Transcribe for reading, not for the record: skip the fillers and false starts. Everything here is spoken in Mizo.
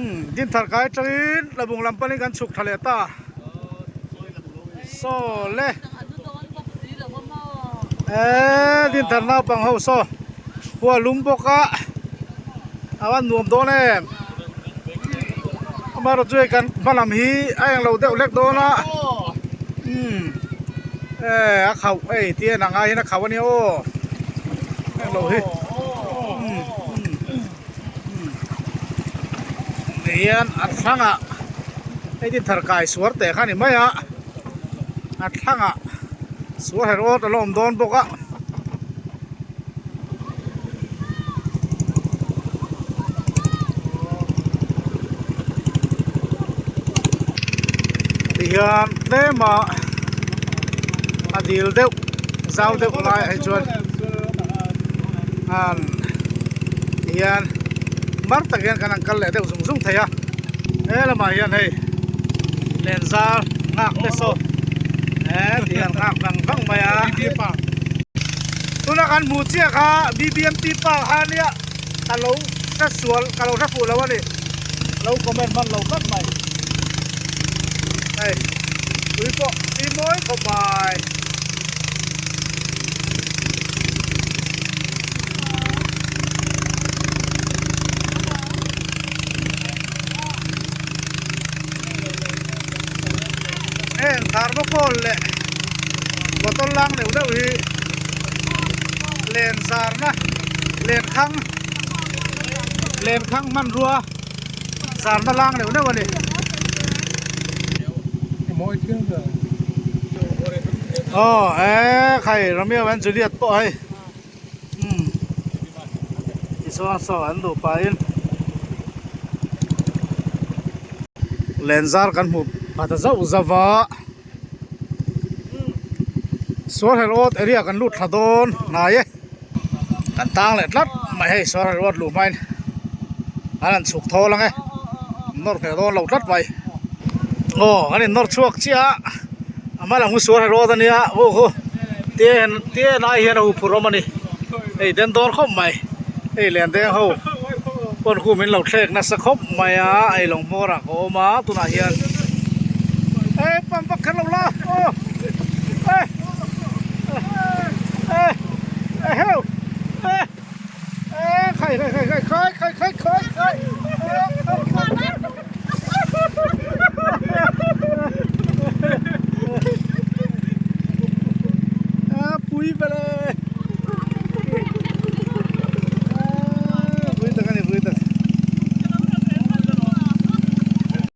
Umm Dinthar kai atangin Labung lam panin kan chhuk tha leh ta. Saw le. Eee Dinthar naupang ho saw khua lum bawk a a van nuam dawn em. Amaherawh chu hei kan hma lam hi a englo deuh hlek dawn a. Umm eee a khauh hei tia en ang ai hian a khauh a nia aw englo hi. Umm umm. Tihian a thlangah hei Dinthar kai suar teh kha a ni mai a a thlangah suar her awt a la awm dawn bawk a. Tihian tlema a dil deuh zau deuh laiah hi chuan an tihian mar tak hian kan han kal leh deuh zung zung thei a he lamah hian hei lenzar nghak te saw he tihian nghak vang vang mai a tuna kan hmuh chiah kha B_B_M_T park kha ania ka lo hre sual ka lo hre fuh lo a ni lo comment hman lo tlat mai hei tui pawh tui mawi khawp mai. Heng thermocol leh bottle lang deuh deuh hi len zarna lenkhang lenkhang hmanrua zarna lang deuh deuh a ni. Aw e khai Romeo and Juliet pawh hei umm tichuan saw an duh pahin lenzar kan hmuh pha ta zauh zauh va Suarhel Road area kan lut thla dawn hnai e kan tang leh tlat mai hei Suarhel Road luh hmain an han chhuk thawl ang e nawr hneh dawn lo tlat mai aw kan in nawr chhuak chiah a a hma lam hi Suarhel Road a nia aw khu tian ai hian a huphurh awm a ni hei den dawn khawp mai hei Lendeng ho pawn khu min lo thlek nasa khawp mai a hei lawng hmawr ah ka awm a tunah hian e pump vak kher lo la aw e e e heu e e khai khai khai khai khai khai khai khai.